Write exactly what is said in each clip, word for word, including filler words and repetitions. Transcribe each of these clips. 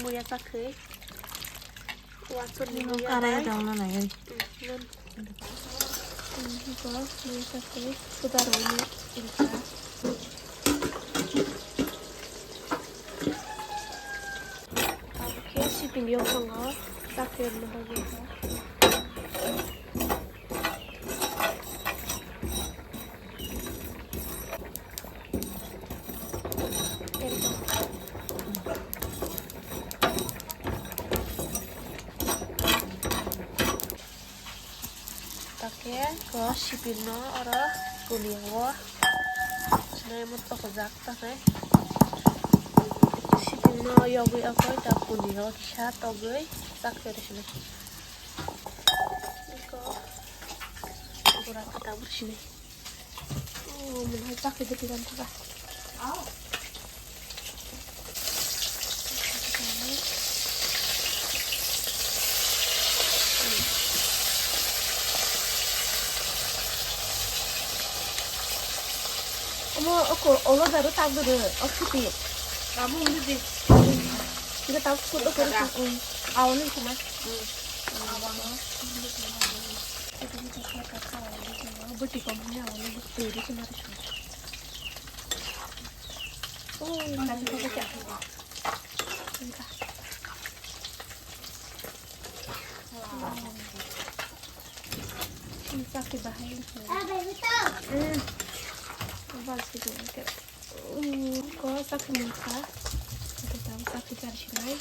Buya sakhe. Watson ni buya Karai bai. Dong na nai. Hmm, nun. Hmm, iko buya sakhe. Suda roni ilka. Oke, sipin yok tongo. Sakhe rwna bagwi. Take ko sipirno oro kuniao sinai mo tokojak take sipirno yogwi okoi ta kuniao kisa togwi chak khe rw sinai. Iko gura kata bur sinai. Oh, mwnai chakri de tiran thaka. Omo oko olo daru tak duru oksiti. Kamu ngi di. Kita tak kut oko. Awan ni kuma. Bwtwi kom hwnwi ang nw twi rw khe ma rw song. Oh, tani kok khe. Ini sakit bahaya. Hmm. Abal sih tuh, kayak, hmm, kok sakit muka. Kita tahu sakit dari sini.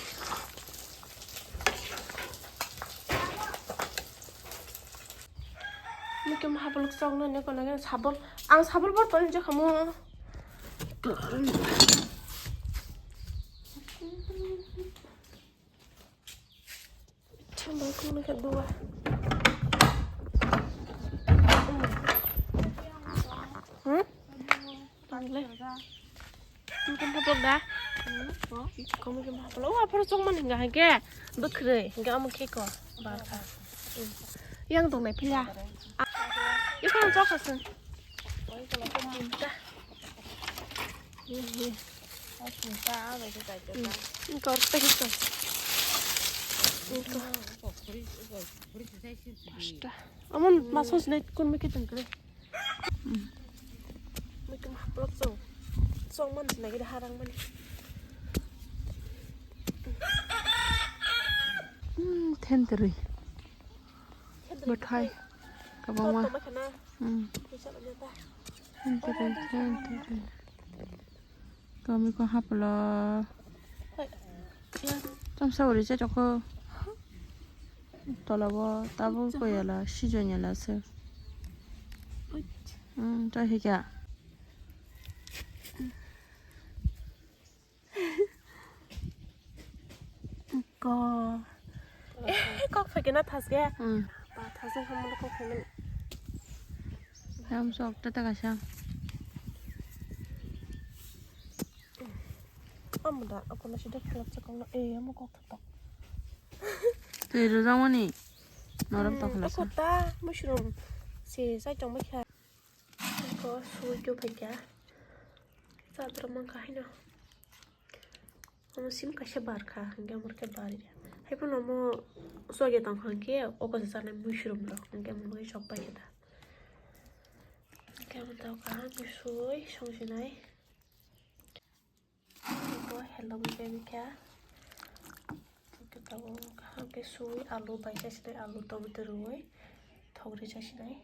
Mui khe maha bolok chokno ne kono khe sabol. Ang sabol bor toni je khamu. Thang bai khum ne khe dua. Hmm? Tang le. Mui khe maha bolok da. Kok mui khe maha bolok. Wa phoro chokmani hinga hai khe. Bwkhwrwi hinga omo khe ko. Barkha. Yang dong nai phiya. Ikhon chok aswng. Kor tei kor. Amon masos nai kun mui khe tong kre. Mui khe maha bolok chok. Chokmani sinai khe harang mani. Thentrwi. Bwthai kwbangma. Tongma khana. Hmm. Kisa banya ta. Thentrwi, thentrwi. Kami ko hapla. Hai. Tamsa uri cha chokho. Tola bo tabuk ko yala, sijon yala se. Hmm, ta hika. Ko. Eh, kok phai kena thas ge. Hmm. Ba thas ge hamle kok phai men. Ham sok ta ta kasam. Amu da, ako na sida khlap sa kong na. Eh, amu kok thap. Twi rwjak mani. Norok tokla sa. Ako ta mushroom. Se sai tong mai kha. Ko sui kyo phai kya. Sadra mang kha hino. Omo sim kaisa bar kha, hingke omo khe bar ya. Hai phano omo sogya tong kha hingke, o kaisa chanai mushroom rok, hingke omo khe sok pai khe da. Hingke omo tong kha, omo sui song sinai. Bo hello, baby kha. Hingke tabuk hingke sui alu bai chai sinai, alu tomato rwi thok ri chai sinai.